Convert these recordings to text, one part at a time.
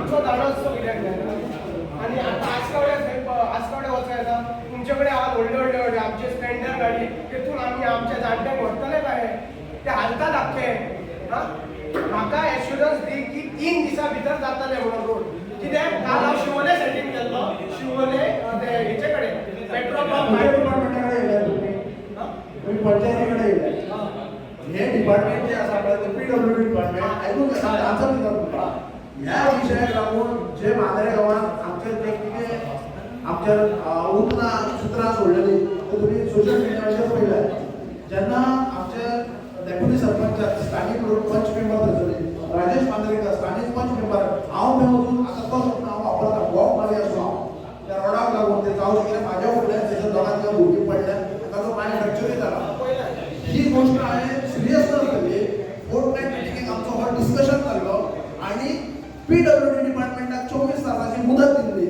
आमचो धाडस तो कित्याक जायना? आनी आतां आसगांवड्या, थंय आसगांवड्या वचों येता. तुमचे कडेन आहा व्हडले व्हडले व्हडले आमचे स्प्लेंडर गाडी, तेतून आमी आमच्या जाणट्यांक व्हरतले काय? ते हालतात आख्खे. हा, म्हाका एश्युरन्स दी की 3 दिसां भितर जातले म्हणून रोड. कित्याक काल हांव शिवोले सायडीन गेल्लो, शिवोले ते हेचे कडेन पेट्रोल पंप. खंयच्या डिपार्टमेंटा कडेन येयल्या तुमी? तुमी पंचायती कडेन येयल्या. हे डिपार्टमेंट जे आसा पळय, ते पीडब्ल्यूडी डिपार्टमेंट. आयकून घे, आन्सर दिता तुमकां. ह्या विशयाक लागून जे मांद्रे गांवांत आमचे जे कितें आमच्या उतरां सुत्रां सोडलेली, ते तुमी सोशल मिडियाचेर पळयल्या. जेन्ना आमचे डेप्युटी सरपंच, स्थानीक लोक, पंच मेंबर थंयसरले राजेश मांद्रेकर, स्थानीक पंच मेंबर, हांव थंय वचून, आतां तो शब्द हांव वापरता, बॉम्ब मारी आसलो हांव त्या रोडाक लागून. ते जावं कितें, म्हाज्या फुडल्यान थंयसर दोगां तिगां भुरगीं पडल्या, ताचो पांय फ्रॅक्चरूय जाला. ही गोष्ट हांवें सिरियस केली. फोर्टनायट मिटिंगेक आमचो हो डिस्कशन जाल्लो आनी पीडब्ल्यूडी डिपार्टमेंटाक 24 तासाची मुदत दिल्ली.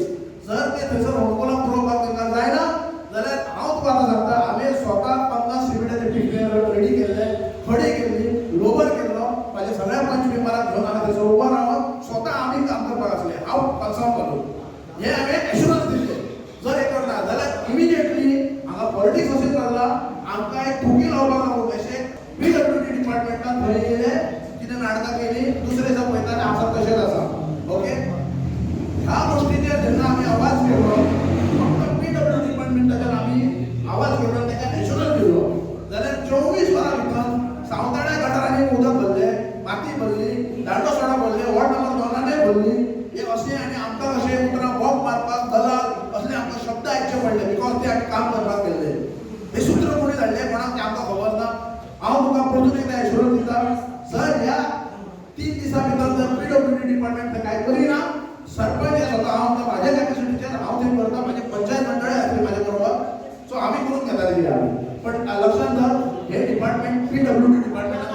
जर ते थंयसर होणकोला पुरोवपाक तांकां जायना जाल्यार हांव तुका आतां सांगता, हांवें स्वता 50 सिमेंटाचे पिशवे रेडी केल्ले, खडी केल्ली, लोबर केल्लो. म्हाज्या सगळ्या पंच मेंबराक घेवन हांवें थंयसर उबो रावन स्वता आमी काम करपाक आसले. हांव कन्सर्न घालून हे हांवें एश्युरन्स दिल्ले. जर हे करना जाल्यार इमिजिएटली, हांगा पॉलिटिक्स अशें चल्ला, आमकां एक ठोकी लावपाक लागून अशें पीडब्ल्यूडी डिपार्टमेंटान थंय येयले, कितें नाटकां केली. दुसरे दिसा पळयता ते आसा तशेंच आसा. ओके, ह्या गोष्टीचेर जेन्ना आमी आवाज केलो, फक्त पीडब्ल्यू डिपार्टमेंटाचेर आमी आवाज केलो आनी ताका एश्युरन्स दिलो, जाल्यार 24 वरां भितर सावताड्या गटारांनी उदक भरलें, माती भरली, दांडोसोडा भरले, वॉर्ड नंबर दोनानय भरली. हे अशें आनी आमकां अशें उतरां, बॉम्ब मारपाक दलाल असले आमकां शब्द आयकचे पडले, because ते आमी काम करपाक गेल्ले. हे सूत्र कोणी धाडले कोणाक ते आमकां खबर ना. हांव तुका परतून एकदां एश्युरन्स दिता सर, ह्या 3 दिसां भितर जर पीडब्ल्यूडी डिपार्टमेंट काय करिना, सरपंच हे स्वता हांव म्हाज्या कॅपॅसिटीचेर हांव थंय करता. म्हाजे पंचायत मंडळ आसली म्हाज्या बरोबर, सो आमी करून घेताले कितें आमी. पण लक्षात धर, हे डिपार्टमेंट पीडब्ल्यूडी डिपार्टमेंटान.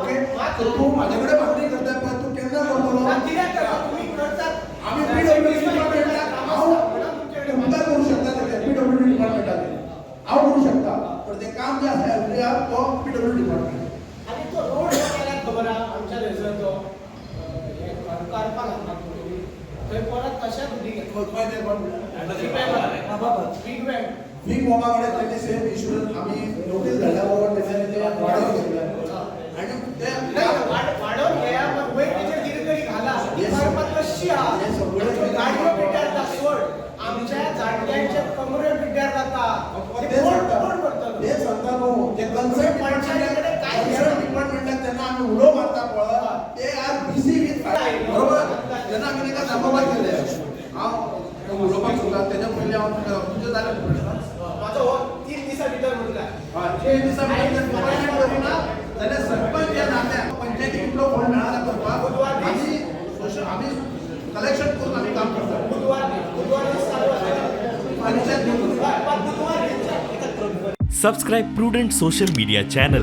ओके, सो तूं म्हाजे कडेन मागणी करता पळय, तूं केन्ना करतलो? कित्याक करता? तुमी करतात. आमी पीडब्ल्यूडी डिपार्टमेंटाक हांव तुमकां करूं शकता. ते पीडब्ल्यूडी डिपार्टमेंटाचे हांव करूं शकता, पण ते काम जे आसा एवरी तो पीडब्ल्यूडी डिपार्टमेंट. आनी तो रोड केल्यात खबर आहा, आमच्या थंयसर तो हे करपाक घातला तुमी थंय, परत तशेंच उदीक बिग बँग. बीग मोमा कडेन तेणे सेम इश्यू. आमी नोटीस धाडल्या बरोबर तेंच्यांनी ते वाडोवन घेतले आनी ते वाडोवन घेया, पण वयर तेचेर कितें तरी घाला. करपाक कशी आहा. हे सगळें. गाडयो पिड्ड्यार जाता सोड, आमच्या जाणट्यांचे कमरे पिड्ड्यार जाता. ते ते कोण सांगता. कोण करतलो? ते सांगता न्हू, ते कन्सर्न पंचायतीकडे काय कन्सर्न डिपार्टमेंटाक जेन्ना आमी उलो मारता पळय, ते आर बिझी विथ, बरोबर? जेन्ना आमी तांकां दाखोवपाक गेले, हांव उलोवपाक सोदता, तेच्या पयलीं हांव तुमकां, तुजें जालें प्रश्न? माझो हो 3 दिसां भितर म्हटल्यार. हय, 3 दिसां भितर डिपार्टमेंट करिना जाल्यार सरपंच ह्या नात्यान पंचायती कितलो फंड मेळना करपाक बुधवार दीस. आमी सोशल, आमी कलेक्शन करून आमी काम करता. बुधवार दीस, बुधवार दीस चालू आसा. पंचायत हय, पण बुधवार दीस. Subscribe Prudent Social Media channel.